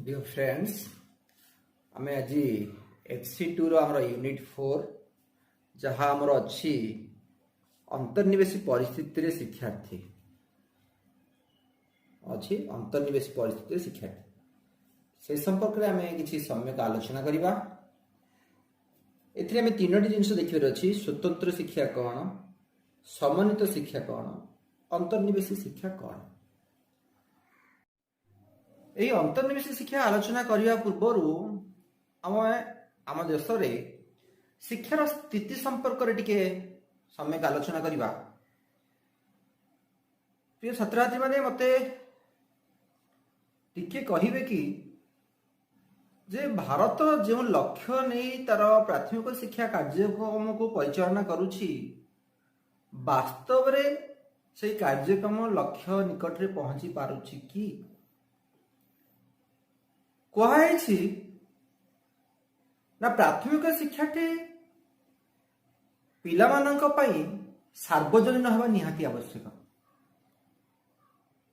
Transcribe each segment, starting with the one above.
Deer friends, ଆମେ ଆଜି HC 2ର ଆମର ୟୁନିଟ୍ 4, ଯାହା ଆମର ଅଛି ଅନ୍ତର୍ନିବେଶୀ ପରିସ୍ଥିତିରେ ଶିକ୍ଷାର୍ଥୀ ଅଛି, ଅନ୍ତର୍ନିବେଶୀ ପରିସ୍ଥିତିରେ ଶିକ୍ଷାର୍ଥୀ, ସେ ସମ୍ପର୍କରେ ଆମେ କିଛି ସମ୍ୟକ ଆଲୋଚନା କରିବା। ଏଥିରେ ଆମେ ତିନୋଟି ଜିନିଷ ଦେଖିବାର ଅଛି: ସ୍ୱତନ୍ତ୍ର ଶିକ୍ଷା କ'ଣ, ସମନ୍ୱିତ ଶିକ୍ଷା କ'ଣ, ଅନ୍ତର୍ନିବେଶୀ ଶିକ୍ଷା କ'ଣ। ଏହି ଅନ୍ତର୍ନିବେଶୀ ଶିକ୍ଷା ଆଲୋଚନା କରିବା ପୂର୍ବରୁ ଆମେ ଆମ ଦେଶରେ ଶିକ୍ଷାର ସ୍ଥିତି ସମ୍ପର୍କରେ ଟିକେ ସମ୍ୟକ ଆଲୋଚନା କରିବା। ପ୍ରିୟ ଛାତ୍ରଛାତ୍ରୀମାନେ, ମୋତେ ଟିକେ କହିବେ କି ଯେ ଭାରତ ଯେଉଁ ଲକ୍ଷ୍ୟ ନେଇ ତାର ପ୍ରାଥମିକ ଶିକ୍ଷା କାର୍ଯ୍ୟକ୍ରମକୁ ପରିଚାଳନା କରୁଛି, ବାସ୍ତବରେ ସେଇ କାର୍ଯ୍ୟକ୍ରମ ଲକ୍ଷ୍ୟ ନିକଟରେ ପହଞ୍ଚି ପାରୁଛି କି? କୁହାଯାଇଛି ନା, ପ୍ରାଥମିକ ଶିକ୍ଷାଟି ପିଲାମାନଙ୍କ ପାଇଁ ସାର୍ବଜନୀନ ହେବା ନିହାତି ଆବଶ୍ୟକ।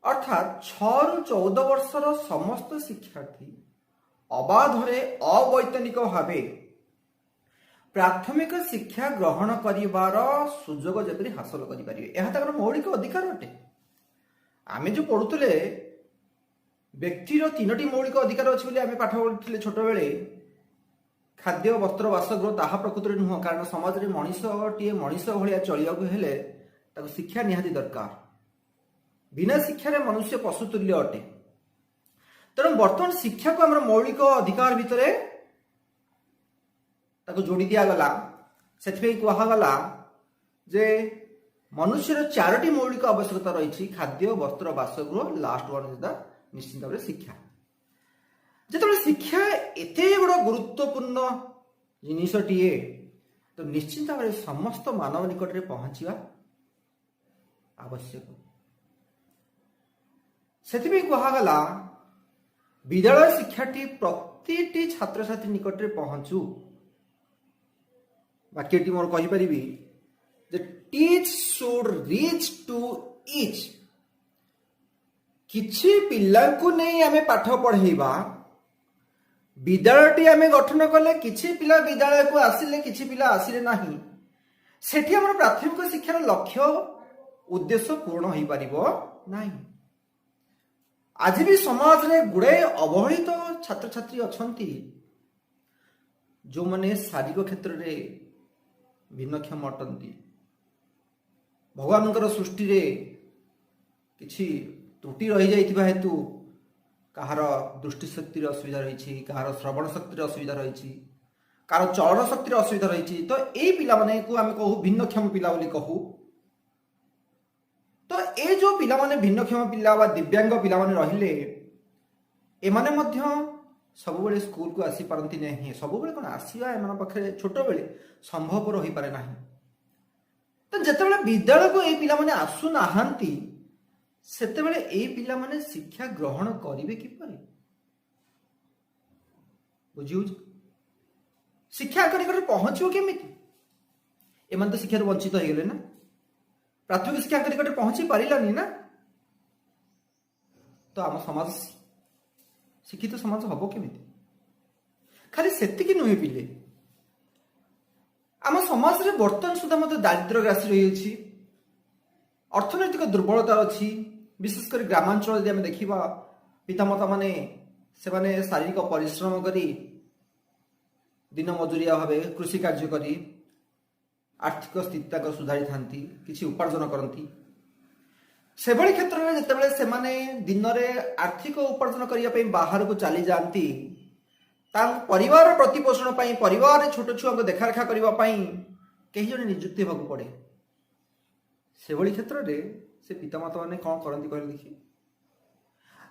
ଅର୍ଥାତ୍ 6ରୁ 14 ବର୍ଷର ସମସ୍ତ ଶିକ୍ଷାର୍ଥୀ ଅବାଧରେ, ଅବୈତନିକ ଭାବେ ପ୍ରାଥମିକ ଶିକ୍ଷା ଗ୍ରହଣ କରିବାର ସୁଯୋଗ ଯେପରି ହାସଲ କରିପାରିବେ, ଏହା ତାଙ୍କର ମୌଳିକ ଅଧିକାର ଅଟେ। ଆମେ ଯୋଉ ପଢୁଥିଲେ, ବ୍ୟକ୍ତିର ତିନୋଟି ମୌଳିକ ଅଧିକାର ଅଛି ବୋଲି ଆମେ ପାଠ ପଢୁଥିଲେ ଛୋଟବେଳେ, ଖାଦ୍ୟ, ବସ୍ତ୍ର, ବାସଗୃହ, ତାହା ପ୍ରକୃତରେ ନୁହଁ। କାରଣ ସମାଜରେ ମଣିଷଟିଏ ମଣିଷ ଭଳିଆ ଚଳିବାକୁ ହେଲେ ତାକୁ ଶିକ୍ଷା ନିହାତି ଦରକାର। ବିନା ଶିକ୍ଷାରେ ମନୁଷ୍ୟ ପଶୁ ତୁଲ୍ୟ ଅଟେ। ତେଣୁ ବର୍ତ୍ତମାନ ଶିକ୍ଷାକୁ ଆମର ମୌଳିକ ଅଧିକାର ଭିତରେ ତାକୁ ଯୋଡ଼ି ଦିଆଗଲା। ସେଥିପାଇଁ କୁହାଗଲା ଯେ ମନୁଷ୍ୟର ଚାରୋଟି ମୌଳିକ ଆବଶ୍ୟକତା ରହିଛି: ଖାଦ୍ୟ, ବସ୍ତ୍ର, ବାସଗୃହ, ଲାଷ୍ଟ ୱାନ୍ is the ନିଶ୍ଚିତ ଭାବରେ ଶିକ୍ଷା। ଯେତେବେଳେ ଶିକ୍ଷା ଏତେ ବଡ଼ ଗୁରୁତ୍ୱପୂର୍ଣ୍ଣ ଜିନିଷଟିଏ, ତ ନିଶ୍ଚିତ ଭାବରେ ସମସ୍ତ ମାନବ ନିକଟରେ ପହଞ୍ଚିବା ଆବଶ୍ୟକ। ସେଥିପାଇଁ କୁହାଗଲା, ବିଦ୍ୟାଳୟ ଶିକ୍ଷାଟି ପ୍ରତିଟି ଛାତ୍ରଛାତ୍ରୀ ନିକଟରେ ପହଞ୍ଚୁ। ବାକ୍ୟଟି ମୋର କହିପାରିବି ଯେ "Teach should reach to each"। କିଛି ପିଲାଙ୍କୁ ନେଇ ଆମେ ପାଠ ପଢେଇବା, ବିଦ୍ୟାଳୟଟି ଆମେ ଗଠନ କଲେ, କିଛି ପିଲା ବିଦ୍ୟାଳୟକୁ ଆସିଲେ, କିଛି ପିଲା ଆସିଲେ ନାହିଁ, ସେଠି ଆମର ପ୍ରାଥମିକ ଶିକ୍ଷାର ଲକ୍ଷ୍ୟ ଉଦ୍ଦେଶ୍ୟ ପୂରଣ ହୋଇପାରିବ ନାହିଁ। ଆଜି ବି ସମାଜରେ ଗୁଡ଼ାଏ ଅବହେଳିତ ଛାତ୍ରଛାତ୍ରୀ ଅଛନ୍ତି, ଯେଉଁମାନେ ଶାରୀରିକ କ୍ଷେତ୍ରରେ ଭିନ୍ନକ୍ଷମ ଅଟନ୍ତି। ଭଗବାନଙ୍କର ସୃଷ୍ଟିରେ କିଛି ତ୍ରୁଟି ରହିଯାଇଥିବା ହେତୁ କାହାର ଦୃଷ୍ଟିଶକ୍ତିର ଅସୁବିଧା ରହିଛି, କାହାର ଶ୍ରବଣ ଶକ୍ତିର ଅସୁବିଧା ରହିଛି, କାହାର ଚଳନ ଶକ୍ତିର ଅସୁବିଧା ରହିଛି। ତ ଏଇ ପିଲାମାନଙ୍କୁ ଆମେ କହୁ, ଭିନ୍ନକ୍ଷମ ପିଲା ବୋଲି କହୁ। ତ ଏ ଯୋଉ ପିଲାମାନେ ଭିନ୍ନକ୍ଷମ ପିଲା ବା ଦିବ୍ୟାଙ୍ଗ ପିଲାମାନେ ରହିଲେ, ଏମାନେ ମଧ୍ୟ ସବୁବେଳେ ସ୍କୁଲକୁ ଆସିପାରନ୍ତି ନାହିଁ। ସବୁବେଳେ କ'ଣ, ଆସିବା ଏମାନଙ୍କ ପାଖରେ ଛୋଟବେଳେ ସମ୍ଭବପର ହୋଇପାରେ ନାହିଁ। ତ ଯେତେବେଳେ ବିଦ୍ୟାଳୟକୁ ଏଇ ପିଲାମାନେ ଆସୁନାହାନ୍ତି, ସେତେବେଳେ ଏଇ ପିଲାମାନେ ଶିକ୍ଷା ଗ୍ରହଣ କରିବେ କିପରି? ବୁଝି ହଉଛି? ଶିକ୍ଷା ୟାଙ୍କ ନିକଟରେ ପହଞ୍ଚିବ କେମିତି? ଏମାନେ ତ ଶିକ୍ଷାରୁ ବଞ୍ଚିତ ହେଇଗଲେ ନା? ପ୍ରାଥମିକ ଶିକ୍ଷା ୟାଙ୍କ ନିକଟରେ ପହଞ୍ଚି ପାରିଲାନି ନା? ତ ଆମ ସମାଜ ଶିକ୍ଷିତ ସମାଜ ହବ କେମିତି? ଖାଲି ସେତିକି ନୁହେଁ ପିଲେ, ଆମ ସମାଜରେ ବର୍ତ୍ତମାନ ସୁଦ୍ଧା ମଧ୍ୟ ଦାରିଦ୍ର୍ୟ ଗ୍ରାସୀ ରହିଅଛି, ଅର୍ଥନୈତିକ ଦୁର୍ବଳତା ଅଛି। ବିଶେଷ କରି ଗ୍ରାମାଞ୍ଚଳ ଯଦି ଆମେ ଦେଖିବା, ପିତାମାତା ମାନେ ସେମାନେ ଶାରୀରିକ ପରିଶ୍ରମ କରି, ଦିନ ମଜୁରିଆ ଭାବେ କୃଷି କାର୍ଯ୍ୟ କରି ଆର୍ଥିକ ସ୍ଥିତି ତାଙ୍କର ସୁଧାରିଥାନ୍ତି, କିଛି ଉପାର୍ଜନ କରନ୍ତି। ସେଭଳି କ୍ଷେତ୍ରରେ ଯେତେବେଳେ ସେମାନେ ଦିନରେ ଆର୍ଥିକ ଉପାର୍ଜନ କରିବା ପାଇଁ ବାହାରକୁ ଚାଲିଯାଆନ୍ତି, ତାଙ୍କ ପରିବାର ପ୍ରତିପୋଷଣ ପାଇଁ, ପରିବାରରେ ଛୋଟ ଛୁଆଙ୍କୁ ଦେଖାରେଖା କରିବା ପାଇଁ କେହି ଜଣେ ନିଯୁକ୍ତି ହେବାକୁ ପଡ଼େ। ସେଭଳି କ୍ଷେତ୍ରରେ ସେ ପିତାମାତା ମାନେ କ'ଣ କରନ୍ତି କହିଲେ ଦେଖି?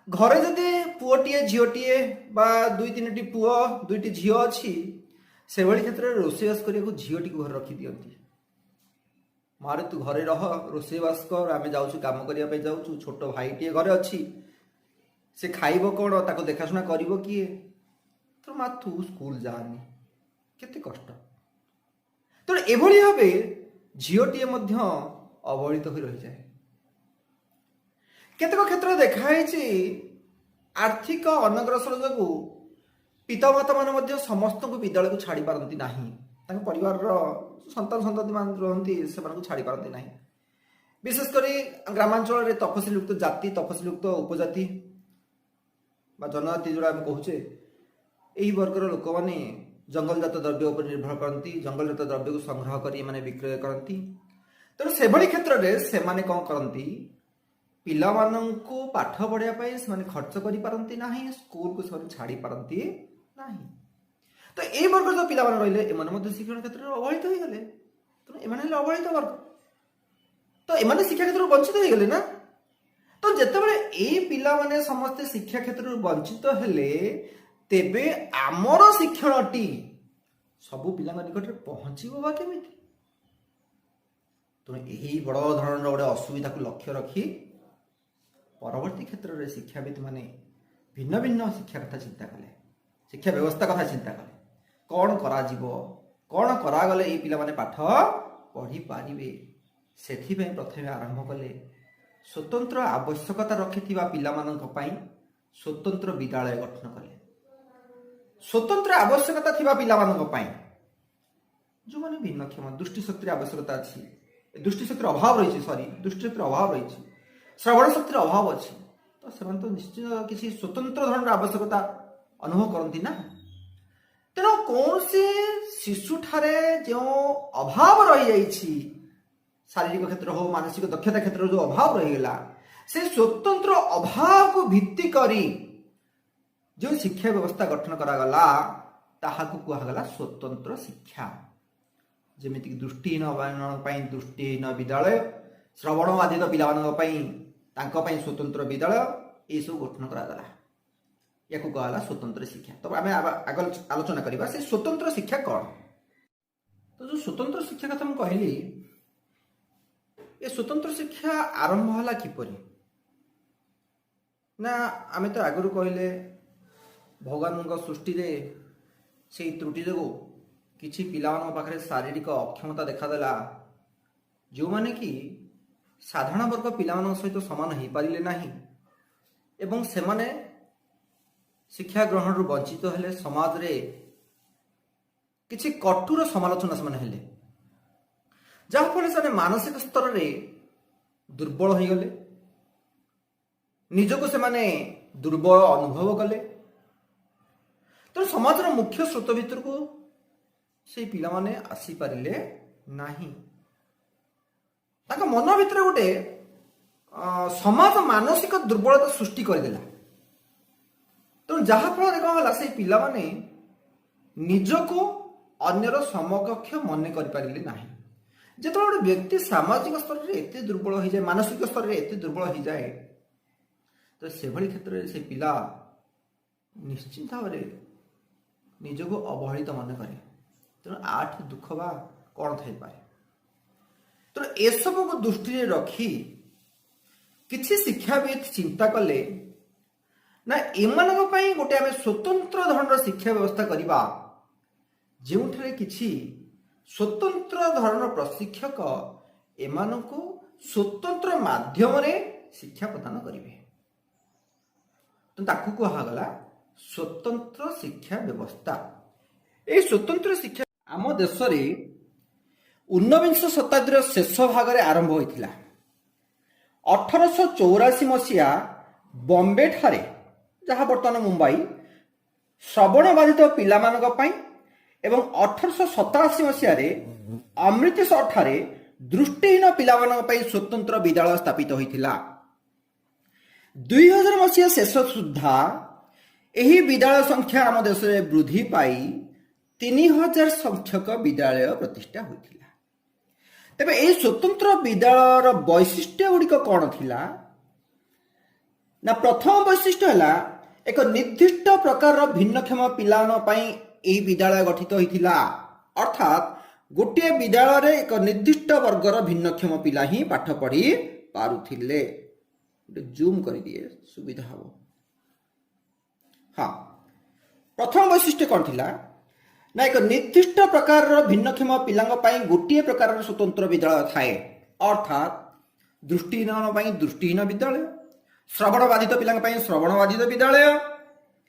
ଘରେ ଯଦି ପୁଅଟିଏ, ଝିଅଟିଏ ବା ଦୁଇ ତିନିଟି ପୁଅ, ଦୁଇଟି ଝିଅ ଅଛି, ସେଭଳି କ୍ଷେତ୍ରରେ ରୋଷେଇବାସ କରିବାକୁ ଝିଅଟିକୁ ଘରେ ରଖିଦିଅନ୍ତି। ମାରେ, ତୁ ଘରେ ରହ, ରୋଷେଇବାସ କର, ଆମେ ଯାଉଛୁ, କାମ କରିବା ପାଇଁ ଯାଉଛୁ। ଛୋଟ ଭାଇଟିଏ ଘରେ ଅଛି, ସେ ଖାଇବ କ'ଣ, ତାକୁ ଦେଖାଶୁଣା କରିବ କିଏ? ତ ମା, ତୁ ସ୍କୁଲ ଯାଆନି। କେତେ କଷ୍ଟ! ତେଣୁ ଏଭଳି ଭାବେ ଝିଅଟିଏ ମଧ୍ୟ ଅବହେଳିତ ହୋଇ ରହିଯାଏ। କେତେକ କ୍ଷେତ୍ରରେ ଦେଖା ହେଇଛି ଆର୍ଥିକ ଅନଗ୍ରସର ଯୋଗୁଁ ପିତାମାତାମାନେ ମଧ୍ୟ ସମସ୍ତଙ୍କୁ ବିଦ୍ୟାଳୟକୁ ଛାଡ଼ି ପାରନ୍ତି ନାହିଁ। ତାଙ୍କ ପରିବାରର ସନ୍ତାନ ସନ୍ତତିମାନେ ରୁହନ୍ତି, ସେମାନଙ୍କୁ ଛାଡ଼ି ପାରନ୍ତି ନାହିଁ। ବିଶେଷ କରି ଗ୍ରାମାଞ୍ଚଳରେ ତଫସିଲଯୁକ୍ତ ଜାତି, ତଫସିଲଯୁକ୍ତ ଉପଜାତି ବା ଜନଜାତି ଯେଉଁଟା ଆମେ କହୁଛେ, ଏହି ବର୍ଗର ଲୋକମାନେ ଜଙ୍ଗଲଜାତ ଦ୍ରବ୍ୟ ଉପରେ ନିର୍ଭର କରନ୍ତି। ଜଙ୍ଗଲଜାତ ଦ୍ରବ୍ୟକୁ ସଂଗ୍ରହ କରି ଏମାନେ ବିକ୍ରୟ କରନ୍ତି। ତେଣୁ ସେଭଳି କ୍ଷେତ୍ରରେ ସେମାନେ କ'ଣ କରନ୍ତି? ପିଲାମାନଙ୍କୁ ପାଠ ପଢ଼ିବା ପାଇଁ ସେମାନେ ଖର୍ଚ୍ଚ କରିପାରନ୍ତି ନାହିଁ, ସ୍କୁଲକୁ ସେମାନେ ଛାଡ଼ି ପାରନ୍ତି ନାହିଁ। ତ ଏଇ ବର୍ଗର ଯେଉଁ ପିଲାମାନେ ରହିଲେ, ଏମାନେ ମଧ୍ୟ ଶିକ୍ଷଣ କ୍ଷେତ୍ରରେ ଅବହେଳିତ ହେଇଗଲେ। ତେଣୁ ଏମାନେ ହେଲେ ଅବହେଳିତ ବର୍ଗ। ତ ଏମାନେ ଶିକ୍ଷା କ୍ଷେତ୍ରରୁ ବଞ୍ଚିତ ହେଇଗଲେ ନା? ତ ଯେତେବେଳେ ଏଇ ପିଲାମାନେ ସମସ୍ତେ ଶିକ୍ଷା କ୍ଷେତ୍ରରୁ ବଞ୍ଚିତ ହେଲେ, ତେବେ ଆମର ଶିକ୍ଷଣଟି ସବୁ ପିଲାଙ୍କ ନିକଟରେ ପହଞ୍ଚିବ ବା କେମିତି? ତେଣୁ ଏହି ବଡ଼ ଧରଣର ଗୋଟେ ଅସୁବିଧାକୁ ଲକ୍ଷ୍ୟ ରଖି ପରବର୍ତ୍ତୀ କ୍ଷେତ୍ରରେ ଶିକ୍ଷାବିତ୍ ମାନେ ଭିନ୍ନ ଭିନ୍ନ ଶିକ୍ଷା କଥା ଚିନ୍ତା କଲେ, ଶିକ୍ଷା ବ୍ୟବସ୍ଥା କଥା ଚିନ୍ତା କଲେ। କ'ଣ କରାଯିବ, କ'ଣ କରାଗଲେ ଏଇ ପିଲାମାନେ ପାଠ ପଢ଼ିପାରିବେ? ସେଥିପାଇଁ ପ୍ରଥମେ ଆରମ୍ଭ କଲେ ସ୍ୱତନ୍ତ୍ର ଆବଶ୍ୟକତା ରଖିଥିବା ପିଲାମାନଙ୍କ ପାଇଁ ସ୍ୱତନ୍ତ୍ର ବିଦ୍ୟାଳୟ ଗଠନ କଲେ। ସ୍ୱତନ୍ତ୍ର ଆବଶ୍ୟକତା ଥିବା ପିଲାମାନଙ୍କ ପାଇଁ, ଯେଉଁମାନେ ଭିନ୍ନକ୍ଷମ, ଦୃଷ୍ଟିଶକ୍ତିର ଆବଶ୍ୟକତା ଅଛି, ଦୃଷ୍ଟିଶକ୍ତିର ଅଭାବ ରହିଛି, ସରି, ଦୃଷ୍ଟିଶକ୍ତିର ଅଭାବ ରହିଛି, ଶ୍ରବଣ ଶକ୍ତିର ଅଭାବ ଅଛି, ତ ସେମାନେ ତ ନିଶ୍ଚୟ କିଛି ସ୍ୱତନ୍ତ୍ର ଧରଣର ଆବଶ୍ୟକତା ଅନୁଭବ କରନ୍ତି ନା? ତେଣୁ କୌଣସି ଶିଶୁଠାରେ ଯେଉଁ ଅଭାବ ରହିଯାଇଛି, ଶାରୀରିକ କ୍ଷେତ୍ର ହଉ, ମାନସିକ ଦକ୍ଷତା କ୍ଷେତ୍ରରେ ଯେଉଁ ଅଭାବ ରହିଗଲା, ସେ ସ୍ୱତନ୍ତ୍ର ଅଭାବକୁ ଭିତ୍ତି କରି ଯେଉଁ ଶିକ୍ଷା ବ୍ୟବସ୍ଥା ଗଠନ କରାଗଲା, ତାହାକୁ କୁହାଗଲା ସ୍ୱତନ୍ତ୍ର ଶିକ୍ଷା। ଯେମିତିକି ଦୃଷ୍ଟିହୀନ ମାନଙ୍କ ପାଇଁ ଦୃଷ୍ଟିହୀନ ବିଦ୍ୟାଳୟ, ଶ୍ରବଣ ବାଧିତ ପିଲାମାନଙ୍କ ପାଇଁ ତାଙ୍କ ପାଇଁ ସ୍ୱତନ୍ତ୍ର ବିଦ୍ୟାଳୟ, ଏସବୁ ଗଠନ କରାଗଲା। ୟାକୁ କୁହାଗଲା ସ୍ୱତନ୍ତ୍ର ଶିକ୍ଷା। ତ ଆମେ ଆଗ ଆଲୋଚନା କରିବା ସେ ସ୍ୱତନ୍ତ୍ର ଶିକ୍ଷା କ'ଣ। ତ ଯେଉଁ ସ୍ୱତନ୍ତ୍ର ଶିକ୍ଷା କଥା ମୁଁ କହିଲି, ଏ ସ୍ୱତନ୍ତ୍ର ଶିକ୍ଷା ଆରମ୍ଭ ହେଲା କିପରି ନା, ଆମେ ତ ଆଗରୁ କହିଲେ, ଭଗବାନଙ୍କ ସୃଷ୍ଟିରେ ସେଇ ତ୍ରୁଟି ଯୋଗୁଁ କିଛି ପିଲାମାନଙ୍କ ପାଖରେ ଶାରୀରିକ ଅକ୍ଷମତା ଦେଖାଦେଲା, ଯେଉଁମାନେ କି ସାଧାରଣ ବର୍ଗ ପିଲାମାନଙ୍କ ସହିତ ସମାନ ହେଇପାରିଲେ ନାହିଁ ଏବଂ ସେମାନେ ଶିକ୍ଷା ଗ୍ରହଣରୁ ବଞ୍ଚିତ ହେଲେ। ସମାଜରେ କିଛି କଠୋର ସମାଲୋଚନା ସେମାନେ ହେଲେ, ଯାହାଫଳରେ ସେମାନେ ମାନସିକ ସ୍ତରରେ ଦୁର୍ବଳ ହୋଇଗଲେ, ନିଜକୁ ସେମାନେ ଦୁର୍ବଳ ଅନୁଭବ କଲେ। ତେଣୁ ସମାଜର ମୁଖ୍ୟ ସ୍ରୋତ ଭିତରକୁ ସେଇ ପିଲାମାନେ ଆସିପାରିଲେ ନାହିଁ। ତାଙ୍କ ମନ ଭିତରେ ଗୋଟେ ସମାଜ ମାନସିକ ଦୁର୍ବଳତା ସୃଷ୍ଟି କରିଦେଲା। ତେଣୁ ଯାହାଫଳରେ କ'ଣ ହେଲା, ସେଇ ପିଲାମାନେ ନିଜକୁ ଅନ୍ୟର ସମକକ୍ଷ ମନେ କରିପାରିଲେ ନାହିଁ। ଯେତେବେଳେ ଗୋଟେ ବ୍ୟକ୍ତି ସାମାଜିକ ସ୍ତରରେ ଏତେ ଦୁର୍ବଳ ହେଇଯାଏ, ମାନସିକ ସ୍ତରରେ ଏତେ ଦୁର୍ବଳ ହେଇଯାଏ, ତ ସେଭଳି କ୍ଷେତ୍ରରେ ସେ ପିଲା ନିଶ୍ଚିନ୍ତ ଭାବରେ ନିଜକୁ ଅବହେଳିତ ମନେ କରେ। ତେଣୁ ୟାଠୁ ଦୁଃଖ ବା କ'ଣ ଥାଇପାରେ? ତେଣୁ ଏସବୁକୁ ଦୃଷ୍ଟିରେ ରଖି କିଛି ଶିକ୍ଷାବିତ୍ ଚିନ୍ତା କଲେ ନା, ଏମାନଙ୍କ ପାଇଁ ଗୋଟେ ଆମେ ସ୍ୱତନ୍ତ୍ର ଧରଣର ଶିକ୍ଷା ବ୍ୟବସ୍ଥା କରିବା, ଯେଉଁଠାରେ କିଛି ସ୍ୱତନ୍ତ୍ର ଧରଣର ପ୍ରଶିକ୍ଷକ ଏମାନଙ୍କୁ ସ୍ୱତନ୍ତ୍ର ମାଧ୍ୟମରେ ଶିକ୍ଷା ପ୍ରଦାନ କରିବେ। ତ ତାକୁ କୁହାଗଲା ସ୍ୱତନ୍ତ୍ର ଶିକ୍ଷା ବ୍ୟବସ୍ଥା। ଏହି ସ୍ୱତନ୍ତ୍ର ଶିକ୍ଷା ଆମ ଦେଶରେ ଊନବିଂଶ ଶତାବ୍ଦୀର ଶେଷ ଭାଗରେ ଆରମ୍ଭ ହୋଇଥିଲା। 1884 ମସିହା ବମ୍ବେ ଠାରେ, ଯାହା ବର୍ତ୍ତମାନ ମୁମ୍ବାଇ, ଶ୍ରବଣ ବାଧିତ ପିଲାମାନଙ୍କ ପାଇଁ ଏବଂ 1887 ମସିହାରେ ଅମୃତସର ଠାରେ ଦୃଷ୍ଟିହୀନ ପିଲାମାନଙ୍କ ପାଇଁ ସ୍ୱତନ୍ତ୍ର ବିଦ୍ୟାଳୟ ସ୍ଥାପିତ ହୋଇଥିଲା। 2000 ମସିହା ଶେଷ ସୁଦ୍ଧା ଏହି ବିଦ୍ୟାଳୟ ସଂଖ୍ୟା ଆମ ଦେଶରେ ବୃଦ୍ଧି ପାଇ 3000 ସଂଖ୍ୟକ ବିଦ୍ୟାଳୟ ପ୍ରତିଷ୍ଠା ହୋଇଥିଲା। ତେବେ ଏହି ସ୍ୱତନ୍ତ୍ର ବିଦ୍ୟାଳୟର ବୈଶିଷ୍ଟ୍ୟ ଗୁଡ଼ିକ କ'ଣ ଥିଲା ନା, ପ୍ରଥମ ବୈଶିଷ୍ଟ୍ୟ ହେଲା ଏକ ନିର୍ଦ୍ଦିଷ୍ଟ ପ୍ରକାରର ଭିନ୍ନକ୍ଷମ ପିଲାମାନଙ୍କ ପାଇଁ ଏହି ବିଦ୍ୟାଳୟ ଗଠିତ ହୋଇଥିଲା। ଅର୍ଥାତ୍ ଗୋଟିଏ ବିଦ୍ୟାଳୟରେ ଏକ ନିର୍ଦ୍ଦିଷ୍ଟ ବର୍ଗର ଭିନ୍ନକ୍ଷମ ପିଲା ହିଁ ପାଠ ପଢ଼ି ପାରୁଥିଲେ। ଜୁମ୍ କରିଦିଏ, ସୁବିଧା ହବ। ହଁ, ପ୍ରଥମ ବୈଶିଷ୍ଟ୍ୟ କ'ଣ ଥିଲା ନା, ଏକ ନିର୍ଦ୍ଦିଷ୍ଟ ପ୍ରକାରର ଭିନ୍ନକ୍ଷମ ପିଲାଙ୍କ ପାଇଁ ଗୋଟିଏ ପ୍ରକାରର ସ୍ୱତନ୍ତ୍ର ବିଦ୍ୟାଳୟ ଥାଏ। ଅର୍ଥାତ୍ ଦୃଷ୍ଟିହୀନ ପାଇଁ ଦୃଷ୍ଟିହୀନ ବିଦ୍ୟାଳୟ, ଶ୍ରବଣ ବାଧିତ ପିଲାଙ୍କ ପାଇଁ ଶ୍ରବଣ ବାଧିତ ବିଦ୍ୟାଳୟ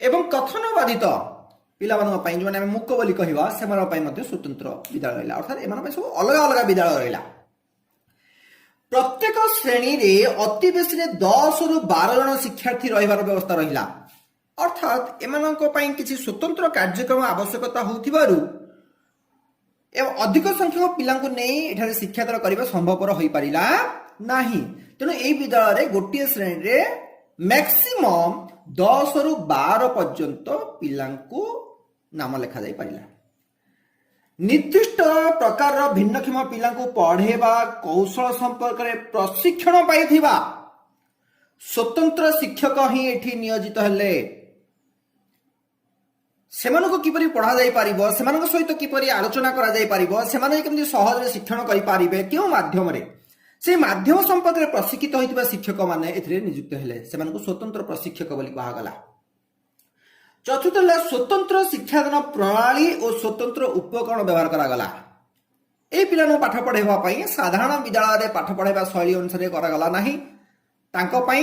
ଏବଂ କଥନ ବାଧିତ ପିଲାମାନଙ୍କ ପାଇଁ, ଯେଉଁମାନେ ଆମେ ମୁକ ବୋଲି କହିବା, ସେମାନଙ୍କ ପାଇଁ ମଧ୍ୟ ସ୍ୱତନ୍ତ୍ର ବିଦ୍ୟାଳୟ ରହିଲା। ଅର୍ଥାତ୍ ଏମାନଙ୍କ ପାଇଁ ସବୁ ଅଲଗା ଅଲଗା ବିଦ୍ୟାଳୟ ରହିଲା। ପ୍ରତ୍ୟେକ ଶ୍ରେଣୀରେ ଅତି ବେଶୀରେ 10ରୁ 12 ଜଣ ଶିକ୍ଷାର୍ଥୀ ରହିବାର ବ୍ୟବସ୍ଥା ରହିଲା। ଅର୍ଥାତ୍ ଏମାନଙ୍କ ପାଇଁ କିଛି ସ୍ୱତନ୍ତ୍ର କାର୍ଯ୍ୟକ୍ରମ ଆବଶ୍ୟକତା ହେଉଥିବାରୁ ଏବଂ ଅଧିକ ସଂଖ୍ୟକ ପିଲାଙ୍କୁ ନେଇ ଏଠାରେ ଶିକ୍ଷାଦାନ କରିବା ସମ୍ଭବପର ହୋଇପାରିଲା ନାହିଁ। ତେଣୁ ଏଇ ବିଦ୍ୟାଳୟରେ ଗୋଟିଏ ଶ୍ରେଣୀରେ ମ୍ୟାକ୍ସିମମ୍ 10ରୁ 12 ପର୍ଯ୍ୟନ୍ତ ପିଲାଙ୍କୁ ନାମ ଲେଖାଯାଇ ପାରିଲା। ନିର୍ଦ୍ଦିଷ୍ଟ ପ୍ରକାରର ଭିନ୍ନକ୍ଷମ ପିଲାଙ୍କୁ ପଢ଼େଇବା କୌଶଳ ସମ୍ପର୍କରେ ପ୍ରଶିକ୍ଷଣ ପାଇଥିବା ସ୍ୱତନ୍ତ୍ର ଶିକ୍ଷକ ହିଁ ଏଠି ନିୟୋଜିତ ହେଲେ। ସେମାନଙ୍କୁ କିପରି ପଢ଼ାଯାଇ ପାରିବ, ସେମାନଙ୍କ ସହିତ କିପରି ଆଲୋଚନା କରାଯାଇ ପାରିବ, ସେମାନେ କେମିତି ସହଜରେ ଶିକ୍ଷଣ କରିପାରିବେ, କେଉଁ ମାଧ୍ୟମରେ, ସେଇ ମାଧ୍ୟମ ସମ୍ପର୍କରେ ପ୍ରଶିକ୍ଷିତ ହୋଇଥିବା ଶିକ୍ଷକମାନେ ଏଥିରେ ନିଯୁକ୍ତ ହେଲେ। ସେମାନଙ୍କୁ ସ୍ୱତନ୍ତ୍ର ପ୍ରଶିକ୍ଷକ ବୋଲି କୁହାଗଲା। ଚତୁର୍ଥ ହେଲା, ସ୍ୱତନ୍ତ୍ର ଶିକ୍ଷାଦାନ ପ୍ରଣାଳୀ ଓ ସ୍ୱତନ୍ତ୍ର ଉପକରଣ ବ୍ୟବହାର କରାଗଲା। ଏଇ ପିଲାମାନଙ୍କୁ ପାଠ ପଢ଼ାଇବା ପାଇଁ ସାଧାରଣ ବିଦ୍ୟାଳୟରେ ପାଠ ପଢ଼ାଇବା ଶୈଳୀ ଅନୁସାରେ କରାଗଲା ନାହିଁ। ତାଙ୍କ ପାଇଁ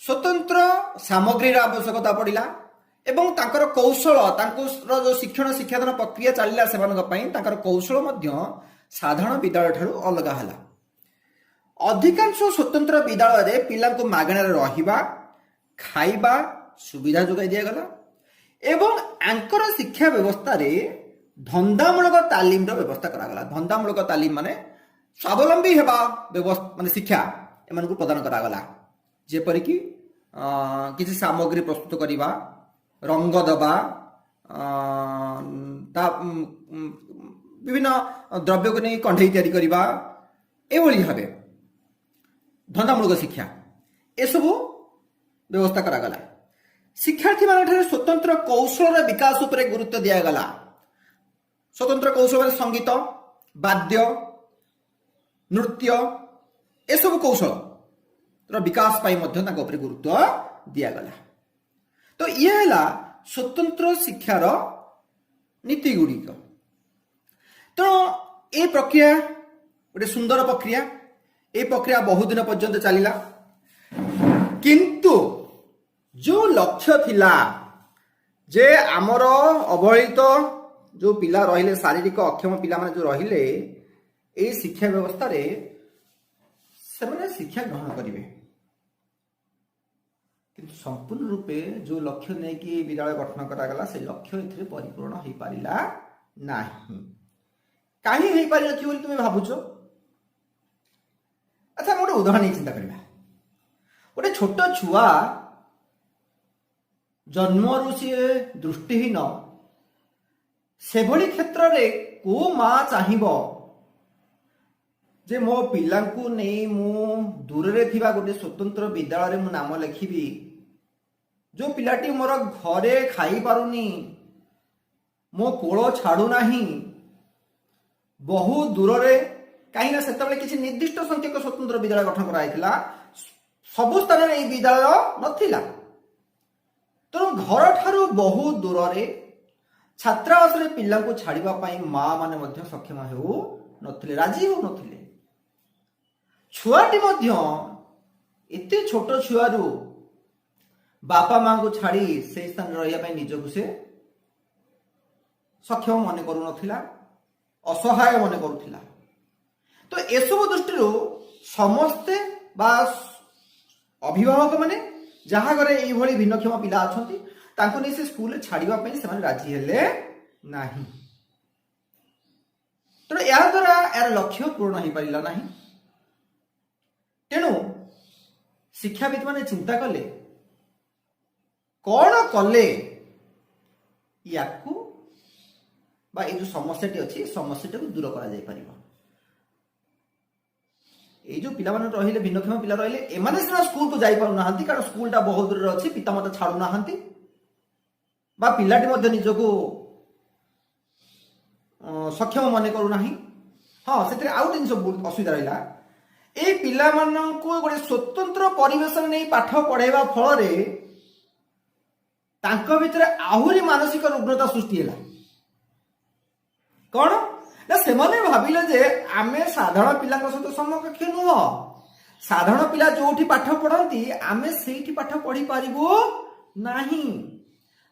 ସ୍ୱତନ୍ତ୍ର ସାମଗ୍ରୀର ଆବଶ୍ୟକତା ପଡ଼ିଲା ଏବଂ ତାଙ୍କର କୌଶଳ, ତାଙ୍କର ଯୋଉ ଶିକ୍ଷଣ ଶିକ୍ଷାଦାନ ପ୍ରକ୍ରିୟା ଚାଲିଲା ସେମାନଙ୍କ ପାଇଁ, ତାଙ୍କର କୌଶଳ ମଧ୍ୟ ସାଧାରଣ ବିଦ୍ୟାଳୟ ଠାରୁ ଅଲଗା ହେଲା। ଅଧିକାଂଶ ସ୍ୱତନ୍ତ୍ର ବିଦ୍ୟାଳୟରେ ପିଲାଙ୍କୁ ମାଗଣାରେ ରହିବା, ଖାଇବା ସୁବିଧା ଯୋଗାଇ ଦିଆଗଲା ଏବଂ ୟାଙ୍କର ଶିକ୍ଷା ବ୍ୟବସ୍ଥାରେ ଧନ୍ଦାମୂଳକ ତାଲିମର ବ୍ୟବସ୍ଥା କରାଗଲା। ଧନ୍ଦାମୂଳକ ତାଲିମ ମାନେ ସ୍ୱାବଲମ୍ବୀ ହେବା ବ୍ୟବସ୍ଥା, ମାନେ ଶିକ୍ଷା ଏମାନଙ୍କୁ ପ୍ରଦାନ କରାଗଲା। ଯେପରିକି କିଛି ସାମଗ୍ରୀ ପ୍ରସ୍ତୁତ କରିବା, ରଙ୍ଗ ଦେବା, ତା ବିଭିନ୍ନ ଦ୍ରବ୍ୟକୁ ନେଇ କଣ୍ଢେଇ ତିଆରି କରିବା, ଏଭଳି ଭାବେ ଧନ୍ଦାମୂଳକ ଶିକ୍ଷା, ଏସବୁ ବ୍ୟବସ୍ଥା କରାଗଲା। ଶିକ୍ଷାର୍ଥୀମାନଙ୍କଠାରେ ସ୍ୱତନ୍ତ୍ର କୌଶଳର ବିକାଶ ଉପରେ ଗୁରୁତ୍ୱ ଦିଆଗଲା। ସ୍ୱତନ୍ତ୍ର କୌଶଳ ମାନେ ସଙ୍ଗୀତ, ବାଦ୍ୟ, ନୃତ୍ୟ, ଏସବୁ କୌଶଳର ବିକାଶ ପାଇଁ ମଧ୍ୟ ତାଙ୍କ ଉପରେ ଗୁରୁତ୍ୱ ଦିଆଗଲା। ତ ଇଏ ହେଲା ସ୍ୱତନ୍ତ୍ର ଶିକ୍ଷାର ନୀତି ଗୁଡ଼ିକ। ତେଣୁ ଏ ପ୍ରକ୍ରିୟା ଗୋଟେ ସୁନ୍ଦର ପ୍ରକ୍ରିୟା। এই ପ୍ରକ୍ରିୟା ବହୁ ଦିନ ପର୍ଯ୍ୟନ୍ତ ଚାଲିଲା। କିନ୍ତୁ ଯୋଉ ଲକ୍ଷ୍ୟ ଥିଲା ଯେ ଆମର ଅବହେଳିତ ଯୋଉ ପିଲା ରହିଲେ, ଶାରୀରିକ ଅକ୍ଷମ ପିଲାମାନେ ଯୋଉ ରହିଲେ, ଏଇ ଶିକ୍ଷା ବ୍ୟବସ୍ଥାରେ ସେମାନେ ଶିକ୍ଷା ଗ୍ରହଣ କରିବେ, କିନ୍ତୁ ସମ୍ପୂର୍ଣ୍ଣ ରୂପେ ଯୋଉ ଲକ୍ଷ୍ୟ ନେଇକି ବିଦ୍ୟାଳୟ ଗଠନ କରାଗଲା, ସେ ଲକ୍ଷ୍ୟ ଏଥିରେ ପରିପୂରଣ ହେଇପାରିଲା ନାହିଁ। କାହିଁ ହେଇପାରିନଥିବ ବୋଲି ତୁମେ ଭାବୁଛ? ଆଚ୍ଛା, ଆମେ ଗୋଟେ ଉଦାହରଣ ନେଇ ଚିନ୍ତା କରିବା। ଗୋଟେ ଛୋଟ ଛୁଆ, ଜନ୍ମରୁ ସିଏ ଦୃଷ୍ଟିହୀନ। ସେଭଳି କ୍ଷେତ୍ରରେ କୋଉ ମା ଚାହିଁବ ଯେ ମୋ ପିଲାଙ୍କୁ ନେଇ ମୁଁ ଦୂରରେ ଥିବା ଗୋଟେ ସ୍ୱତନ୍ତ୍ର ବିଦ୍ୟାଳୟରେ ମୁଁ ନାମ ଲେଖିବି, ଯୋଉ ପିଲାଟି ମୋର ଘରେ ଖାଇପାରୁନି, ମୋ କୋଳ ଛାଡୁନାହିଁ, ବହୁ ଦୂରରେ? କାହିଁକି ନା ସେତେବେଳେ କିଛି ନିର୍ଦ୍ଦିଷ୍ଟ ସଂଖ୍ୟକ ସ୍ୱତନ୍ତ୍ର ବିଦ୍ୟାଳୟ ଗଠନ କରାଯାଇଥିଲା। ସବୁ ସ୍ଥାନରେ ଏଇ ବିଦ୍ୟାଳୟ ନଥିଲା। ତେଣୁ ଘରଠାରୁ ବହୁ ଦୂରରେ ଛାତ୍ରାବାସରେ ପିଲାଙ୍କୁ ଛାଡ଼ିବା ପାଇଁ ମା ମାନେ ମଧ୍ୟ ସକ୍ଷମ ହେଉ ନଥିଲେ, ରାଜି ହେଉନଥିଲେ। ଛୁଆଟି ମଧ୍ୟ ଏତେ ଛୋଟ ଛୁଆରୁ ବାପା ମାଙ୍କୁ ଛାଡ଼ି ସେଇ ସ୍ଥାନରେ ରହିବା ପାଇଁ ନିଜକୁ ସେ ସକ୍ଷମ ମନେ କରୁନଥିଲା, ଅସହାୟ ମନେ କରୁଥିଲା। ତ ଏସବୁ ଦୃଷ୍ଟିରୁ ସମସ୍ତେ ବା ଅଭିଭାବକ ମାନେ, ଯାହା ଘରେ ଏଇଭଳି ଭିନ୍ନକ୍ଷମ ପିଲା ଅଛନ୍ତି, ତାଙ୍କୁ ନେଇ ସେ ସ୍କୁଲରେ ଛାଡ଼ିବା ପାଇଁ ସେମାନେ ରାଜି ହେଲେ ନାହିଁ। ତେଣୁ ଏହା ଦ୍ୱାରା ଏହାର ଲକ୍ଷ୍ୟ ପୂରଣ ହେଇପାରିଲା ନାହିଁ। ତେଣୁ ଶିକ୍ଷାବିତ ମାନେ ଚିନ୍ତା କଲେ, କଣ କଲେ ୟାକୁ ବା ଏଇ ଯୋଉ ସମସ୍ୟାଟି ଅଛି, ଏ ସମସ୍ୟାଟାକୁ ଦୂର କରାଯାଇ ପାରିବ। ଏଇ ଯୋଉ ପିଲାମାନେ ରହିଲେ, ଭିନ୍ନକ୍ଷମ ପିଲା ରହିଲେ, ଏମାନେ ସିନା ସ୍କୁଲକୁ ଯାଇପାରୁନାହାନ୍ତି, କାରଣ ସ୍କୁଲଟା ବହୁତ ଦୂରରେ ଅଛି, ପିତାମାତା ଛାଡୁନାହାନ୍ତି ବା ପିଲାଟି ମଧ୍ୟ ନିଜକୁ ସକ୍ଷମ ମନେ କରୁନାହିଁ। ହଁ, ସେଥିରେ ଆଉ ଗୋଟେ ଜିନିଷ ବହୁତ ଅସୁବିଧା ରହିଲା। ଏଇ ପିଲାମାନଙ୍କୁ ଗୋଟେ ସ୍ୱତନ୍ତ୍ର ପରିବେଶରେ ନେଇ ପାଠ ପଢେଇବା ଫଳରେ ତାଙ୍କ ଭିତରେ ଆହୁରି ମାନସିକ ରୁଗ୍ଣତା ସୃଷ୍ଟି ହେଲା। କଣ ନା, ସେମାନେ ଭାବିଲେ ଯେ ଆମେ ସାଧାରଣ ପିଲାଙ୍କ ସହିତ ସମକକ୍ଷ ନୁହଁ। ସାଧାରଣ ପିଲା ଯୋଉଠି ପାଠ ପଢନ୍ତି, ଆମେ ସେଇଠି ପାଠ ପଢି ପାରିବୁ ନାହିଁ।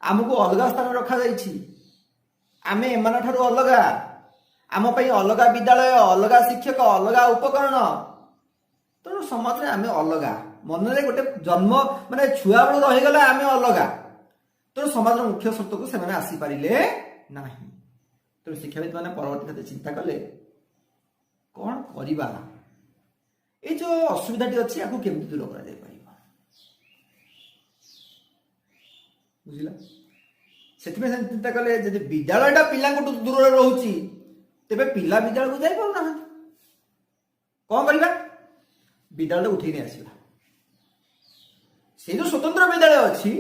ଆମକୁ ଅଲଗା ସ୍ଥାନରେ ରଖାଯାଇଛି। ଆମେ ଏମାନଙ୍କ ଠାରୁ ଅଲଗା। ଆମ ପାଇଁ ଅଲଗା ବିଦ୍ୟାଳୟ, ଅଲଗା ଶିକ୍ଷକ, ଅଲଗା ଉପକରଣ। ତେଣୁ ସମାଜରେ ଆମେ ଅଲଗା। ମନରେ ଗୋଟେ ଜନ୍ମ, ମାନେ ଛୁଆବେଳୁ ରହିଗଲା, ଆମେ ଅଲଗା। ତେଣୁ ସମାଜର ମୁଖ୍ୟ ସ୍ରୋତକୁ ସେମାନେ ଆସିପାରିଲେ ନାହିଁ। ତେଣୁ ଶିକ୍ଷାବିତ ମାନେ ପରବର୍ତ୍ତୀ କ୍ଷେତ୍ରରେ ଚିନ୍ତା କଲେ, କଣ କରିବା, ଏଇ ଯୋଉ ଅସୁବିଧାଟି ଅଛି, ଆକୁ କେମିତି ଦୂର କରାଯାଇପାରିବ? ବୁଝିଲା? ସେଥିପାଇଁ ସେମାନେ ଚିନ୍ତା କଲେ, ଯଦି ବିଦ୍ୟାଳୟଟା ପିଲାଙ୍କଠୁ ଦୂରରେ ରହୁଛି, ତେବେ ପିଲା ବିଦ୍ୟାଳୟକୁ ଯାଇପାରୁନାହାନ୍ତି। କଣ କରିବା? ବିଦ୍ୟାଳୟ ଉଠେଇ ନେଇ ଆସିବା। ସେଇ ଯୋଉ ସ୍ୱତନ୍ତ୍ର ବିଦ୍ୟାଳୟ ଅଛି,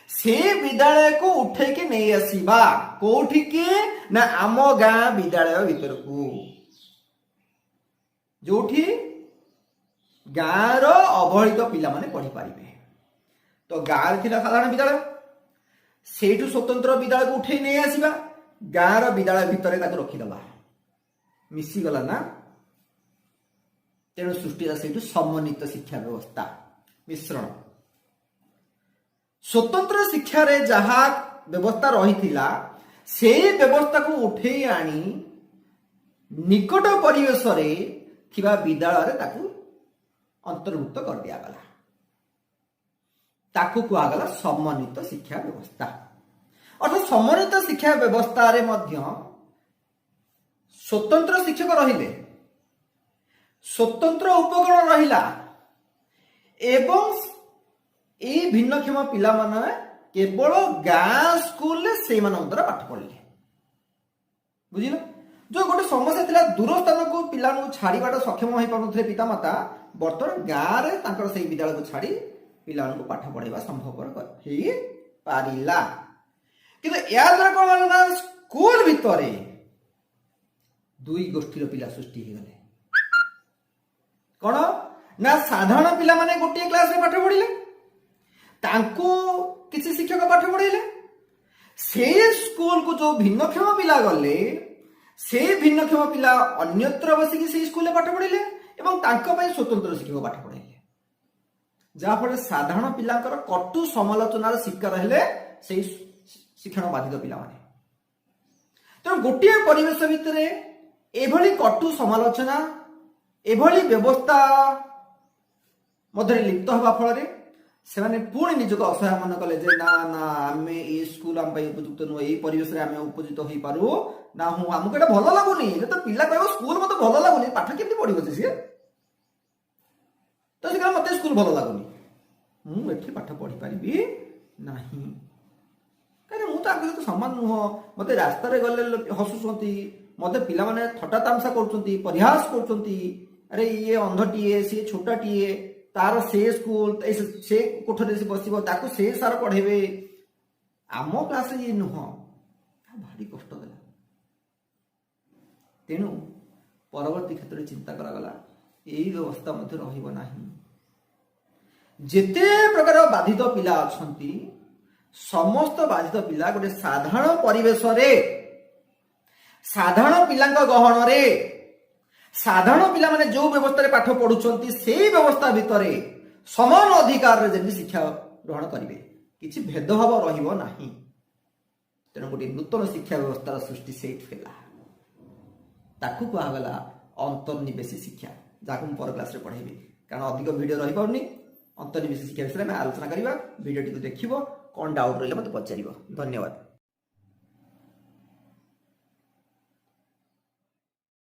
ସେ ବିଦ୍ୟାଳୟକୁ ଉଠେଇକି ନେଇ ଆସିବା। କୋଉଠିକି ନା ଆମ ଗାଁ ବିଦ୍ୟାଳୟ ଭିତରକୁ, ଯୋଉଠି ଗାଁର ଅବହେଳିତ ପିଲାମାନେ ପଢିପାରିବେ। ତ ଗାଁରେ ଥିଲା ସାଧାରଣ ବିଦ୍ୟାଳୟ, ସେଇଠୁ ସ୍ୱତନ୍ତ୍ର ବିଦ୍ୟାଳୟକୁ ଉଠେଇ ନେଇ ଆସିବା, ଗାଁର ବିଦ୍ୟାଳୟ ଭିତରେ ତାକୁ ରଖିଦବା। ମିଶିଗଲା ନା? ତେଣୁ ସୃଷ୍ଟି ହେଲା ସେଇଠୁ ସମନ୍ୱିତ ଶିକ୍ଷା ବ୍ୟବସ୍ଥା, ମିଶ୍ରଣ। ସ୍ୱତନ୍ତ୍ର ଶିକ୍ଷାରେ ଯାହା ବ୍ୟବସ୍ଥା ରହିଥିଲା, ସେଇ ବ୍ୟବସ୍ଥାକୁ ଉଠେଇ ଆଣି ନିକଟ ପରିବେଶରେ ଥିବା ବିଦ୍ୟାଳୟରେ ତାକୁ ଅନ୍ତର୍ଭୁକ୍ତ କରିଦିଆଗଲା। ତାକୁ କୁହାଗଲା ସମନ୍ୱିତ ଶିକ୍ଷା ବ୍ୟବସ୍ଥା। ଅର୍ଥାତ୍ ସମନ୍ୱିତ ଶିକ୍ଷା ବ୍ୟବସ୍ଥାରେ ମଧ୍ୟ ସ୍ୱତନ୍ତ୍ର ଶିକ୍ଷକ ରହିଲେ, ସ୍ୱତନ୍ତ୍ର ଉପକରଣ ରହିଲା ଏବଂ ଏଇ ଭିନ୍ନକ୍ଷମ ପିଲାମାନେ କେବଳ ଗାଁ ସ୍କୁଲରେ ସେଇମାନଙ୍କ ଦ୍ୱାରା ପାଠ ପଢିଲେ। ବୁଝିଲ? ଯୋଉ ଗୋଟେ ସମସ୍ୟା ଥିଲା, ଦୂର ସ୍ଥାନକୁ ପିଲାମାନଙ୍କୁ ଛାଡିବାଟା ସକ୍ଷମ ହେଇପାରୁନଥିଲେ ପିତାମାତା, ବର୍ତ୍ତମାନ ଗାଁରେ ତାଙ୍କର ସେଇ ବିଦ୍ୟାଳୟକୁ ଛାଡି ପିଲାମାନଙ୍କୁ ପାଠ ପଢେଇବା ସମ୍ଭବପର ହେଇପାରିଲା। କିନ୍ତୁ ଏହା ଦ୍ୱାରା କଣ ହେଲା ନା, ସ୍କୁଲ ଭିତରେ ଦୁଇ ଗୋଷ୍ଠୀର ପିଲା ସୃଷ୍ଟି ହେଇଗଲେ। କଣ ନା, ସାଧାରଣ ପିଲାମାନେ ଗୋଟିଏ କ୍ଲାସରେ ପାଠ ପଢିଲେ, ତାଙ୍କୁ କିଛି ଶିକ୍ଷକ ପାଠ ପଢେଇଲେ। ସେଇ ସ୍କୁଲକୁ ଯୋଉ ଭିନ୍ନକ୍ଷମ ପିଲା ଗଲେ, ସେଇ ଭିନ୍ନକ୍ଷମ ପିଲା ଅନ୍ୟତ୍ର ବସିକି ସେଇ ସ୍କୁଲରେ ପାଠ ପଢିଲେ ଏବଂ ତାଙ୍କ ପାଇଁ ସ୍ୱତନ୍ତ୍ର ଶିକ୍ଷକ ପାଠ ପଢେଇଲେ, ଯାହାଫଳରେ ସାଧାରଣ ପିଲାଙ୍କର କଟୁ ସମାଲୋଚନାର ଶିକାର ହେଲେ ସେଇ ଶିକ୍ଷଣ ବାଧିତ ପିଲାମାନେ। ତେଣୁ ଗୋଟିଏ ପରିବେଶ ଭିତରେ ଏଭଳି କଟୁ ସମାଲୋଚନା, ଏଭଳି ବ୍ୟବସ୍ଥା ମଧ୍ୟରେ ଲିପ୍ତ ହେବା ଫଳରେ ସେମାନେ ପୁଣି ନିଜକୁ ଅସହାୟ ମନେ କଲେ ଯେ ନା ନା, ଆମେ ଏଇ ସ୍କୁଲ ଆମ ପାଇଁ ଉପଯୁକ୍ତ ନୁହଁ, ଏଇ ପରିବେଶରେ ଆମେ ଉପଯୁକ୍ତ ହେଇପାରୁ ନାହୁଁ, ଆମକୁ ଏଇଟା ଭଲ ଲାଗୁନି। ଯେତେବେଳେ ପିଲା କହିବ ସ୍କୁଲ ମତେ ଭଲ ଲାଗୁନି, ପାଠ କେମିତି ପଢିବ ଯେ ସିଏ? ତ ସେ କହିବ, ମତେ ସ୍କୁଲ ଭଲ ଲାଗୁନି, ମୁଁ ଏଠି ପାଠ ପଢିପାରିବି ନାହିଁ, କାହିଁକି ମୁଁ ତ ଆଙ୍କ ସହିତ ସମାନ ନୁହଁ। ମତେ ରାସ୍ତାରେ ଗଲେ ହସୁଛନ୍ତି, ମତେ ପିଲାମାନେ ଥଟ୍ଟା ତାମସା କରୁଛନ୍ତି, ପରିହାସ କରୁଛନ୍ତି। ଆରେ, ଇଏ ଅନ୍ଧଟିଏ, ସିଏ ଛୋଟଟିଏ, ତାର ସେ ସ୍କୁଲ, ସେ କୋଠରେ ସେ ବସିବ, ତାକୁ ସେ ସାର ପଢେଇବେ, ଆମ କ୍ଲାସରେ ଇଏ ନୁହଁ। ଭାରି କଷ୍ଟ ଦେଲା। ତେଣୁ ପରବର୍ତ୍ତୀ କ୍ଷେତ୍ରରେ ଚିନ୍ତା କରାଗଲା, ଏଇ ବ୍ୟବସ୍ଥା ମଧ୍ୟ ରହିବ ନାହିଁ। ଯେତେ ପ୍ରକାର ବାଧିତ ପିଲା ଅଛନ୍ତି, ସମସ୍ତ ବାଧିତ ପିଲା ଗୋଟେ ସାଧାରଣ ପରିବେଶରେ, ସାଧାରଣ ପିଲାଙ୍କ ଗହଣରେ, ସାଧାରଣ ପିଲାମାନେ ଯୋଉ ବ୍ୟବସ୍ଥାରେ ପାଠ ପଢୁଛନ୍ତି, ସେଇ ବ୍ୟବସ୍ଥା ଭିତରେ ସମାନ ଅଧିକାରରେ ଯେମିତି ଶିକ୍ଷା ଗ୍ରହଣ କରିବେ, କିଛି ଭେଦଭାବ ରହିବ ନାହିଁ। ତେଣୁ ଗୋଟିଏ ନୂତନ ଶିକ୍ଷା ବ୍ୟବସ୍ଥାର ସୃଷ୍ଟି ସେଇଠୁ ହେଲା। ତାକୁ କୁହାଗଲା ଅନ୍ତର୍ନିବେଶୀ ଶିକ୍ଷା, ଯାହାକୁ ମୁଁ ପର କ୍ଲାସରେ ପଢେଇବି, କାରଣ ଅଧିକ ଭିଡ଼ିଓ ରହିପାରୁନି। ଅନ୍ତର୍ନିବେଶୀ ଶିକ୍ଷା ବିଷୟରେ ଆମେ ଆଲୋଚନା କରିବା। ଭିଡ଼ିଓଟିକୁ ଦେଖିବ, କ'ଣ ଡାଉଟ୍ ରହିଲେ ମୋତେ ପଚାରିବ। ଧନ୍ୟବାଦ।